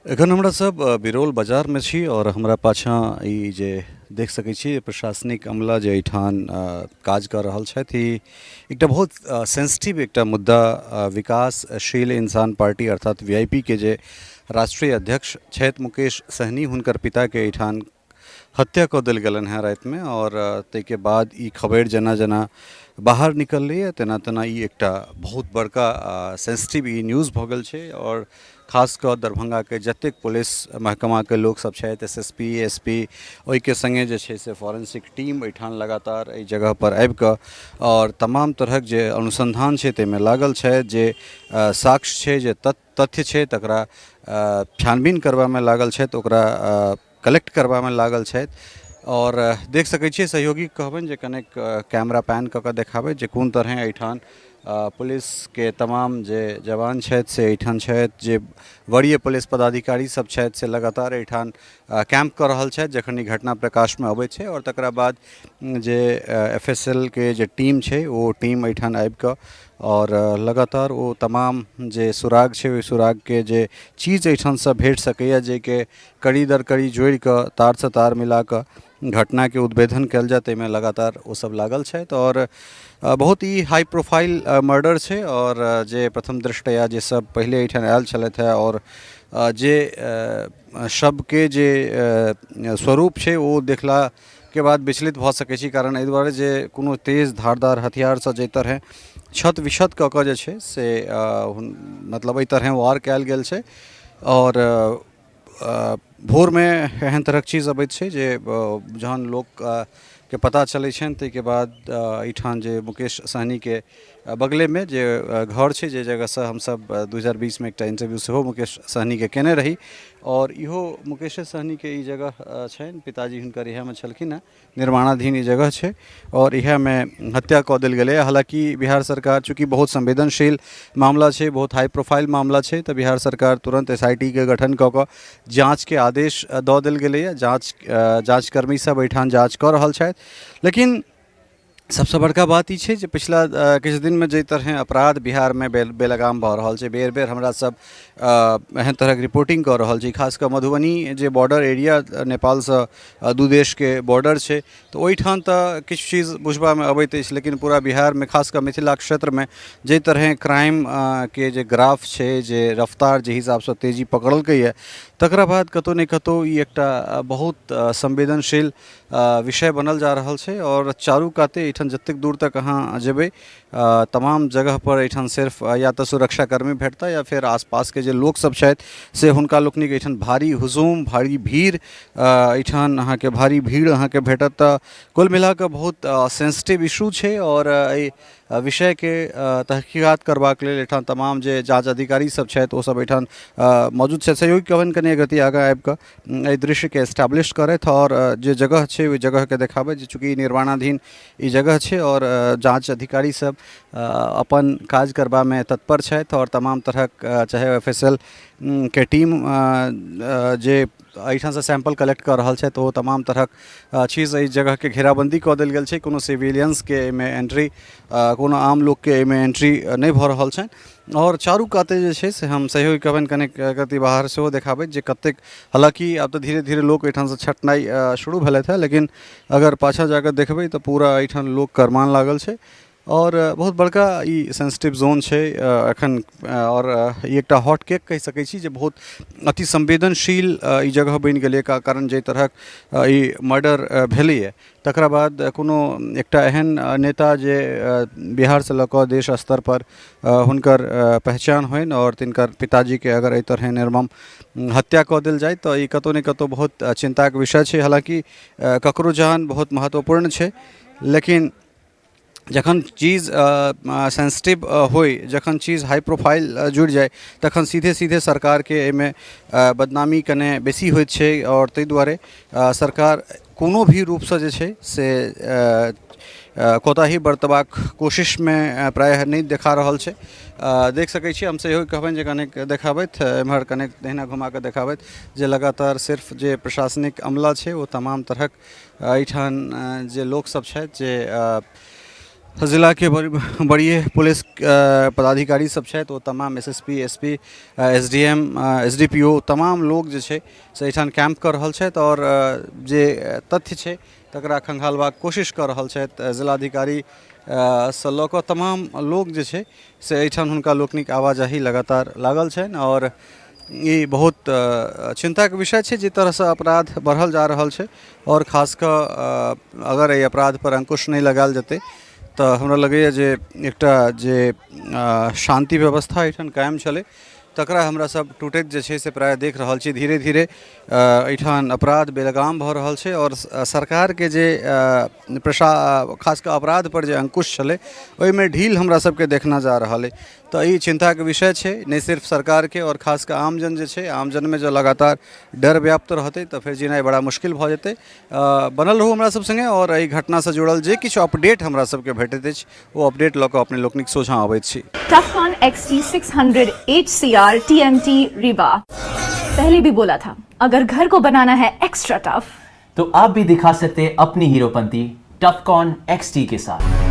एखन हमरा सब बिरौल बाजारमे छी आओर हमरा पाछाँ ई जे देख सकै छी प्रशासनिक अमला जे एहिठाम काज कऽ रहल छथि ई एकटा बहुत सेंसिटिव एकटा मुद्दा विकासशील इंसान पार्टी अर्थात वी I P के जे राष्ट्रीय अध्यक्ष छथि मुकेश सहनी हुनकर पिताके एहिठाम हत्या कऽ देल गेलनि हेँ रातिमे आओर ताहिके बाद ई खबरि जेना जेना बाहर निकललैए तेना तेना ई एकटा बहुत बड़का सेंसिटिव ई न्यूज भऽ गेल छै आओर खास कऽ दरभंगाके जतेक पुलिस महकमाके लोकसभ छथि S S P S P ओहिके सङ्गे जे छै से फॉरेंसिक टीम एहिठाम लगातार एहि जगहपर आबिकऽ आओर तमाम तरहक जे अनुसन्धान छै ताहिमे लागल छथि जे साक्ष्य छै जे तथ्य छै तकरा छानबीन करबामे लागल छथि ओकरा कलेक्ट करबामे लागल छथि आओर देख सकै छियै सहयोगी कहबनि जे कनेक कैमरा पैन कऽ कऽ देखाबै जे कोन तरहे एहिठाम पुलिसके तमाम जे जवान छथि से एहिठाम छथि जे वरीय पुलिस पदाधिकारी सब छथि से लगातार एहिठाम कैम्प कऽ रहल छथि जखन ई घटना प्रकाशमे अबै छै आओर तकरा बाद जे एफ एस एल के जे टीम छै ओ टीम एहिठाम आबि कऽ आओर लगातार ओ तमाम जे सुराग छै ओहि सुरागके जे चीज एहिठामसँ भेट सकैए जाहिके कड़ी दर कड़ी जोड़ि कऽ तारसँ तार मिला कऽ घटनाके उद्भेदन कयल जाय ताहिमे लगातार ओसभ लागल छथि आओर बहुत ही हाई प्रोफाइल मर्डर छै आओर जे प्रथम दृष्टया जे सब पहिले एहिठाम आयल छलथि हेँ आओर जे शवके जे स्वरूप छै ओ देखलाके बाद विचलित भऽ सकै छी कारण एहि दुआरे जे कोनो तेज धारदार हथियारसँ जाहि तरहे क्षत विक्षत कऽ कऽ जे छै से मतलब एहि तरहे वार कयल गेल छै आओर भोरमे एहन तरहक चीज अबैत छै जे जहन लोकके पता चलै छनि ताहिके बाद एहिठाम जे मुकेश सहनीके बगलेमे जे घर छै जे जगहसँ हमसभ 2020मे एकटा इन्टरव्यू सेहो मुकेश सहनीके केने रही आओर इहो मुकेशे सहनीके ई जगह छनि पिताजी हुनकर इएहमे छलखिन हेँ निर्माणाधीन ई जगह छै आओर इएहमे हत्या कऽ देल गेलै हालाँकि बिहार सरकार चूँकि बहुत संवेदनशील मामला छै बहुत हाई प्रोफाइल मामला छै तऽ बिहार सरकार तुरन्त एस I T के गठन कऽ कऽ जाँचके आदेश दऽ देल गेलैए जाँच जाँचकर्मी सब एहिठाम जाँच कऽ रहल छथि लेकिन सबसँ बड़का बात ई छै जे पछिला किछु दिनमे जाहि तरहे अपराध बिहारमे बेलगाम भऽ रहल छै बेर बेर हमरा सब एहन तरहक रिपोर्टिंग कऽ रहल छी खास कऽ मधुबनी जे बॉर्डर एरिया नेपालसँ दू देशके बॉर्डर छै तऽ ओहिठाम तऽ किछु चीज बुझबामे अबैत अछि लेकिन पूरा बिहारमे खास कऽ मिथिला क्षेत्रमे जाहि तरहे क्राइम के जे ग्राफ छै जे रफ्तार जे हिसाबसँ तेजी पकड़लकैए तकरा बाद कतहु ने कतहु ई एकटा बहुत संवेदनशील विषय बनल जा रहल छै आओर चारू काते एहिठाम जतेक दूर तक अहाँ जेबै तमाम जगहपर एहिठाम सिर्फ या तऽ सुरक्षाकर्मी भेटता या फेर आसपासके जे लोकसभ छथि से हुनका लोकनिक एहिठाम भारी हुजूम भारी भीड़ एहिठाम अहाँके भारी भीड़ अहाँके भेटत तऽ कुल मिलाकऽ बहुत सेंसिटिव इशू छै आओर एहि विषयके तहकीकात करबाक लेल एहिठाम तमाम जे जाँच अधिकारी सब छथि ओ सब एहिठाम मौजूद छथि सहयोगी कहबनि कनि एक रत्ती आगाँ आबि कऽ एहि दृश्यके एस्टेब्लिश करथि आओर जे जगह छै ओहि जगहके देखाबथि जे चूँकि निर्माणाधीन ई जगह छै आओर जाँच अधिकारी सब अपन काज करबामे तत्पर छथि आओर तमाम तरहक चाहे एफ एस एल के टीम जे एहिठामसँ सैंपल कलेक्ट कऽ रहल छथि ओ तमाम तरहक चीज एहि जगहके घेराबन्दी कऽ देल गेल छै कोनो सिविलियंसके एहिमे एंट्री कोनो आम लोकके एहिमे एंट्री नहि भऽ रहल छनि आओर चारू काते जे छै से हम सहयोगी कहबनि कनेक कति बाहर सेहो देखाबैत जे कतेक हालाँकि आब तऽ धीरे धीरे लोक एहिठामसँ छटनाइ शुरू भेलथि हेँ लेकिन अगर पाछाँ जाकऽ देखबै तऽ पूरा एहिठाम लोक करमान लागल छै आओर बहुत बड़का ई सेंसिटिव जोन छै एखन आओर ई एकटा हॉट केक कहि सकै छी जे बहुत अति संवेदनशील ई जगह बनि गेलै कारण जाहि तरहक ई मर्डर भेलैए तकरा बाद कोनो एकटा एहन नेता जे बिहारसँ लऽ कऽ देश स्तरपर हुनकर पहचान होइन आओर तिनकर पिताजीके अगर एहि तरहे निर्मम हत्या कऽ देल जाय तऽ ई कतहु ने कतहु बहुत चिन्ताके विषय छै हालाँकि ककरो जान बहुत महत्वपूर्ण छै लेकिन जखन चीज सेंसिटिव होइ जखन चीज हाई प्रोफाइल जुड़ि जाइ तखन सीधे सीधे सरकारके एहिमे बदनामी कने बेसी होइत छै आओर ताहि दुआरे सरकार कोनो भी रूपसँ जे छै से कोताही बरतबाक कोशिशमे प्रायः नहि देखा रहल छै देख सकै छी हम सेहो कहबनि जे कनेक देखाबथि एम्हर कनेक दहिना घुमाकऽ देखाबथि जे लगातार सिर्फ जे प्रशासनिक अमला छै ओ तमाम तरहक एहिठाम जे लोकसभ छथि जे जिलाके वरीय पुलिस पदाधिकारी सब छथि, ओ तमाम S S P, S P, S D M, S D P O, तमाम लोग जे छै से एहिठाम कैम्प कऽ रहल छथि आओर जे तथ्य छै तकरा खंगालबाक कोशिश कऽ रहल छथि। जिलाधिकारी सँ लऽ कऽ तमाम लोग जे छै से एहिठाम हुनका लोकनिक आवाजाही लगातार लागल छनि आओर ई बहुत चिन्ताके विषय छै जे तरहसँ अपराध बढ़ल जा रहल छै आओर खास कऽ अगर एहि अपराधपर अंकुश नहि लगायल जेतै तऽ हमरा लगैए जे एकटा जे शान्ति व्यवस्था एहिठाम कायम छलै तकरा हमरा सब टूटैत जे छै से प्रायः देख रहल छी। धीरे धीरे एहिठाम अपराध बेलगाम भऽ रहल छै आओर सरकारके जे प्रशा खास कऽ अपराधपर जे अंकुश छलै ओहिमे ढील हमरा सबके देखना जा रहल अइ। तऽ ई चिन्ताके विषय छै नहि सिर्फ सरकारके आओर खास कऽ आमजन जे छै, आमजनमे जँ लगातार डर व्याप्त रहतै तऽ फेर जीनाइ बड़ा मुश्किल भऽ जेतै। बनल रहू हमरा सब सङ्गे आओर एहि घटनासँ जुड़ल जे किछु अपडेट हमरा सबके भेटैत अछि ओ अपडेट लऽ कऽ अपने लोकनिक सोझाँ अबैत छी। Tufcon XT600 HCR TMT Rewa। पहले भी बोला था, अगर घर को बनाना है एक्स्ट्रा टफ तो आप भी दिखा सकते हैं अपनी हीरोपंती टफकॉन XT के साथ।